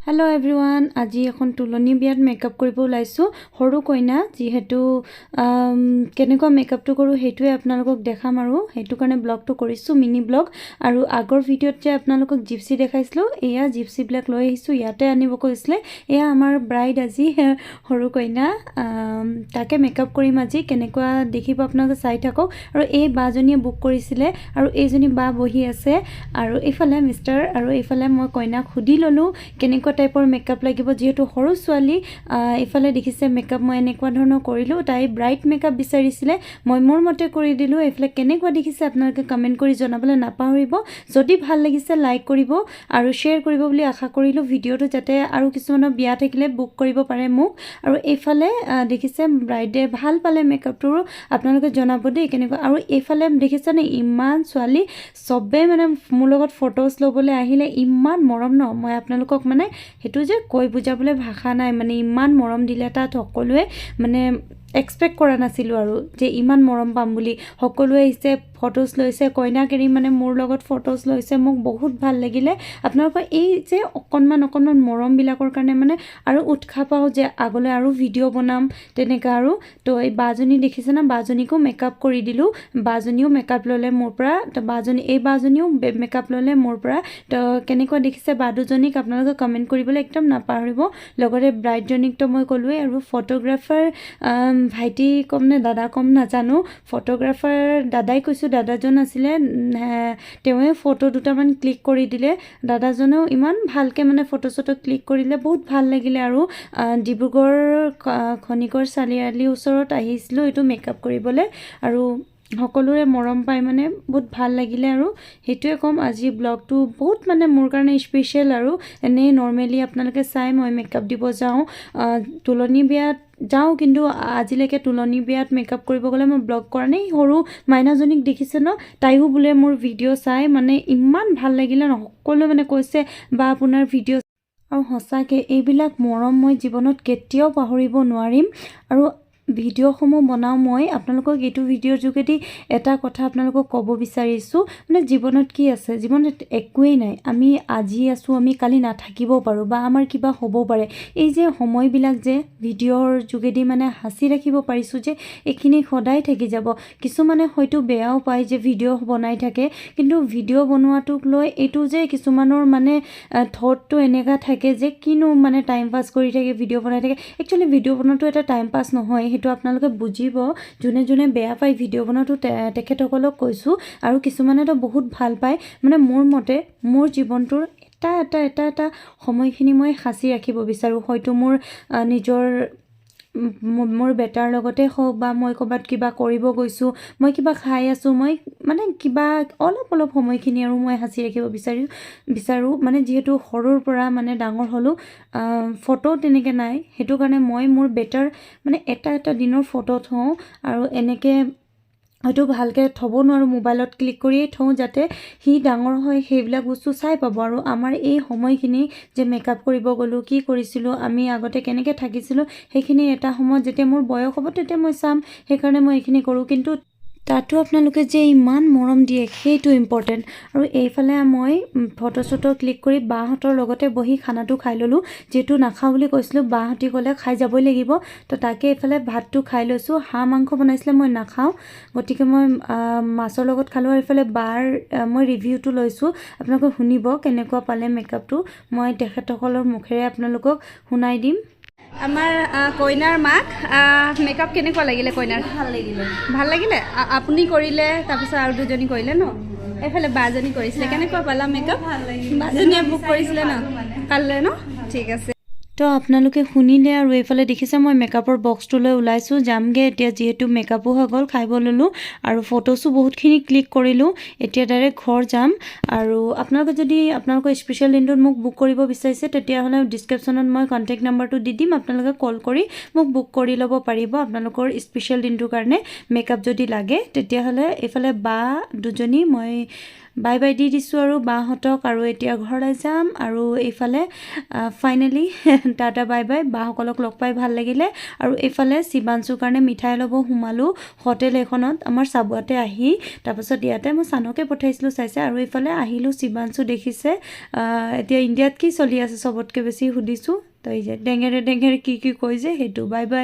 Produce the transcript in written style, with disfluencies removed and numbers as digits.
Hello' everyone, আজি এখন তোলনি বিয়াত মেকআপ কৰিব ওলাইছোঁ। সৰু কইনা যিহেতু, কেনেকুৱা মেকআপটো কৰোঁ সেইটোৱে আপোনালোকক দেখাম আৰু সেইটো কাৰণে ব্লগটো কৰিছোঁ, মিনি ব্লগ। আৰু আগৰ ভিডিঅ'ত যে আপোনালোকক জিপচি দেখাইছিলোঁ, এয়া জিপচিবিলাক লৈ আহিছোঁ, ইয়াতে আনিব কৈছিলে। এয়া আমাৰ ব্ৰাইড, আজি সৰু কইনা, তাকে মেকআপ কৰিম আজি। কেনেকুৱা দেখিব আপোনালোকে চাই থাকক। আৰু এই বাজনীয়ে বুক কৰিছিলে আৰু এইজনী বা বহি আছে আৰু এইফালে মিষ্টাৰ আৰু এইফালে মই কইনাক সুধি ল'লোঁ কেনেকুৱা টাইপৰ মেকআপ লাগিব, যিহেতু সৰু ছোৱালী। এইফালে দেখিছে মেকআপ মই এনেকুৱা ধৰণৰ কৰিলোঁ। তাই ব্ৰাইট মেকআপ বিচাৰিছিলে, মই মোৰ মতে কৰি দিলোঁ। এইফালে কেনেকুৱা দেখিছে আপোনালোকে কমেণ্ট কৰি জনাবলৈ নাপাহৰিব। যদি ভাল লাগিছে লাইক কৰিব আৰু শ্বেয়াৰ কৰিব বুলি আশা কৰিলোঁ ভিডিঅ'টো, যাতে আৰু কিছুমানৰ বিয়া থাকিলে বুক কৰিব পাৰে মোক। আৰু এইফালে দেখিছে ব্ৰাইডে ভাল পালে মেকআপটো, আপোনালোকে জনাব দেই কেনেকুৱা। আৰু এইফালে দেখিছেনে ইমান ছোৱালী চবেই মানে মোৰ লগত ফটোজ ল'বলৈ আহিলে, ইমান মৰম ন, মই আপোনালোকক মানে সেইটো যে কৈ বুজাবলৈ ভাষা নাই। মানে ইমান মৰম দিলে তাত সকলোৱে, মানে এক্সপেক্ট কৰা নাছিলোঁ আৰু যে ইমান মৰম পাম বুলি। সকলোৱে আহিছে, ফটোজ লৈছে, কইনাক এৰি মানে মোৰ লগত ফটোজ লৈছে। মোক বহুত ভাল লাগিলে। আপোনালোকৰ এই যে অকণমান অকণমান মৰমবিলাকৰ কাৰণে মানে আৰু উৎসাহ পাওঁ যে আগলৈ আৰু ভিডিঅ' বনাম তেনেকুৱা। আৰু তো এই বাজনী দেখিছে ন, বাজনীকো মেকআপ কৰি দিলোঁ। বাজনীও মেকআপ ল'লে মোৰ পৰা। তো বাজনী, এই বাজনীও মেকআপ ল'লে মোৰ পৰা। তো কেনেকুৱা দেখিছে বা দুজনীক আপোনালোকে কমেণ্ট কৰিবলৈ একদম নাপাহৰিব। লগতে ব্ৰাইডজনীকতো মই ক'লোৱেই। আৰু ফটোগ্ৰাফাৰ ভাইটি ক'ম নে দাদা ক'ম নাজানো, ফটোগ্ৰাফাৰ দাদাই কৈছোঁ, দাদাজন আছিলে, তেওঁৱে ফটো দুটামান ক্লিক কৰি দিলে। দাদাজনেও ইমান ভালকৈ মানে ফটো চটো ক্লিক কৰিলে, বহুত ভাল লাগিলে। আৰু ডিব্ৰুগড় খনিকৰ চাৰিআলিৰ ওচৰত আহিছিলোঁ এইটো মেকআপ কৰিবলৈ আৰু সকলোৰে মৰম পাই মানে বহুত ভাল লাগিলে। আৰু সেইটোৱে ক'ম, আজি ব্লগটো বহুত মানে মোৰ কাৰণে স্পেচিয়েল। আৰু এনেই নৰ্মেলি আপোনালোকে চাই মই মেকআপ দিব যাওঁ, তোলনি বিয়াত যাওঁ, কিন্তু আজিলৈকে তোলনি বিয়াত মেকআপ কৰিব গ'লে মই ব্লগ কৰা নাই। সৰু মাইনাজনীক দেখিছে ন, তাইও বোলে মোৰ ভিডিঅ' চাই, মানে ইমান ভাল লাগিলে ন, সকলোৱে মানে কৈছে বা আপোনাৰ ভিডিঅ'। আৰু সঁচাকৈ এইবিলাক মৰম মই জীৱনত কেতিয়াও পাহৰিব নোৱাৰিম। আৰু ভিডিঅ'সমূহ বনাওঁ মই আপোনালোকক এইটো ভিডিঅ'ৰ যোগেদি এটা কথা আপোনালোকক ক'ব বিচাৰিছোঁ, মানে জীৱনত কি আছে? জীৱনত একোৱেই নাই। আমি আজি আছোঁ, আমি কালি নাথাকিবও পাৰোঁ বা আমাৰ কিবা হ'বও পাৰে। এই যে সময়বিলাক যে ভিডিঅ'ৰ যোগেদি মানে সাঁচি ৰাখিব পাৰিছোঁ যে এইখিনি সদায় থাকি যাব। কিছুমানে হয়তো বেয়াও পায় যে ভিডিঅ' বনাই থাকে, কিন্তু ভিডিঅ' বনোৱাটোক লৈ এইটো যে কিছুমানৰ মানে থটটো এনেকুৱা থাকে যে কিনো মানে টাইম পাছ কৰি থাকে, ভিডিঅ' বনাই থাকে। একচুৱেলি ভিডিঅ' বনোৱাটো এটা টাইম পাছ নহয়, সেইটো আপোনালোকে বুজিব। যোনে যোনে বেয়া পায় ভিডিঅ' বনোৱাটো তেখেতসকলক কৈছোঁ। আৰু কিছুমানেতো বহুত ভাল পায়। মানে মোৰ মতে মোৰ জীৱনটোৰ এটা এটা এটা এটা সময়খিনি মই সাঁচি ৰাখিব বিচাৰোঁ। হয়তো মোৰ নিজৰ মোৰ বেটাৰ লগতে হওক বা মই ক'ৰবাত কিবা কৰিব গৈছোঁ, মই কিবা খাই আছোঁ, মই মানে কিবা অলপ অলপ সময়খিনি আৰু মই সাঁচি ৰাখিব বিচাৰোঁ। মানে যিহেতু সৰুৰ পৰা মানে ডাঙৰ হ'লোঁ, ফটো তেনেকৈ নাই, সেইটো কাৰণে মই মোৰ বেটাৰ মানে এটা এটা দিনৰ ফটো থওঁ। আৰু এনেকৈ হয়তো ভালকৈ থ'ব নোৱাৰোঁ, মোবাইলত ক্লিক কৰিয়েই থওঁ, যাতে সি ডাঙৰ হৈ সেইবিলাক বস্তু চাই পাব। আৰু আমাৰ এই সময়খিনি যে মেকআপ কৰিব গ'লোঁ, কি কৰিছিলোঁ আমি আগতে, কেনেকৈ থাকিছিলোঁ, সেইখিনি এটা সময়ত যেতিয়া মোৰ বয়স হ'ব তেতিয়া মই চাম। সেইকাৰণে মই এইখিনি কৰোঁ। কিন্তু তাতো আপোনালোকে যে ইমান মৰম দিয়ে সেইটো ইম্পৰ্টেণ্ট। আৰু এইফালে মই ফটো চটো ক্লিক কৰি বাহঁতৰ লগতে বহি খানাটো খাই ল'লোঁ। যিহেতু নাখাওঁ বুলি কৈছিলোঁ, বাহঁতি ক'লে খাই যাবই লাগিব। তো তাকে এইফালে ভাতটো খাই লৈছোঁ। হাঁহ মাংস বনাইছিলে, মই নাখাওঁ, গতিকে মই মাছৰ লগত খালোঁ। আৰু এইফালে বাৰ মই ৰিভিউটো লৈছোঁ, আপোনালোকে শুনিব কেনেকুৱা পালে মেকআপটো, মই তেখেতসকলৰ মুখেৰে আপোনালোকক শুনাই দিম। আমাৰ কইনাৰ মাক, মেকআপ কেনেকুৱা লাগিলে কইনাৰ? ভাল লাগিলে। ভাল লাগিলে। আপুনি কৰিলে, তাৰপিছত আৰু দুজনী কৰিলে ন, এইফালে বাজনী কৰিছিলে। কেনেকুৱা পালা মেকআপ? বাজনীয়ে বুক কৰিছিলে ন, পালে ন? ঠিক আছে। তো আপোনালোকে শুনিলে। আৰু এইফালে দেখিছে মই মেকআপৰ বক্সটো লৈ ওলাইছোঁ, যামগৈ এতিয়া। যিহেতু মেকআপো হৈ গ'ল, খাই বৈ ল'লোঁ আৰু ফটোছো বহুতখিনি ক্লিক কৰিলোঁ, এতিয়া ডাইৰেক্ট ঘৰ যাম। আৰু আপোনালোকে যদি আপোনালোকৰ স্পেচিয়েল দিনটোত মোক বুক কৰিব বিচাৰিছে, তেতিয়াহ'লে ডিছক্ৰিপশ্যনত মই কণ্টেক্ট নাম্বাৰটো দি দিম, আপোনালোকে কল কৰি মোক বুক কৰি ল'ব পাৰিব আপোনালোকৰ স্পেচিয়েল দিনটোৰ কাৰণে মেকআপ যদি লাগে তেতিয়াহ'লে। এইফালে বা দুজনী মই বাই বাই the দিছোঁ আৰু বাহঁতক আৰু এতিয়া ঘৰলৈ যাম। আৰু এইফালে ফাইনেলি টাটা বাই বাই, বাসকলক লগ পাই ভাল লাগিলে। আৰু এইফালে শিৱাংশুৰ কাৰণে মিঠাই ল'ব সোমালোঁ হোটেল এখনত আমাৰ চাবুৱাতে আহি। তাৰপাছত ইয়াতে মই চানকে পঠাইছিলোঁ চাইছে। আৰু এইফালে আহিলোঁ, শিৱাংশু দেখিছে এতিয়া ইণ্ডিয়াত কি চলি আছে চবতকৈ বেছি সুধিছোঁ। তো এই যে ডেঙেৰে ডেঙেৰে কি কি কয় যে সেইটো। Bye bye.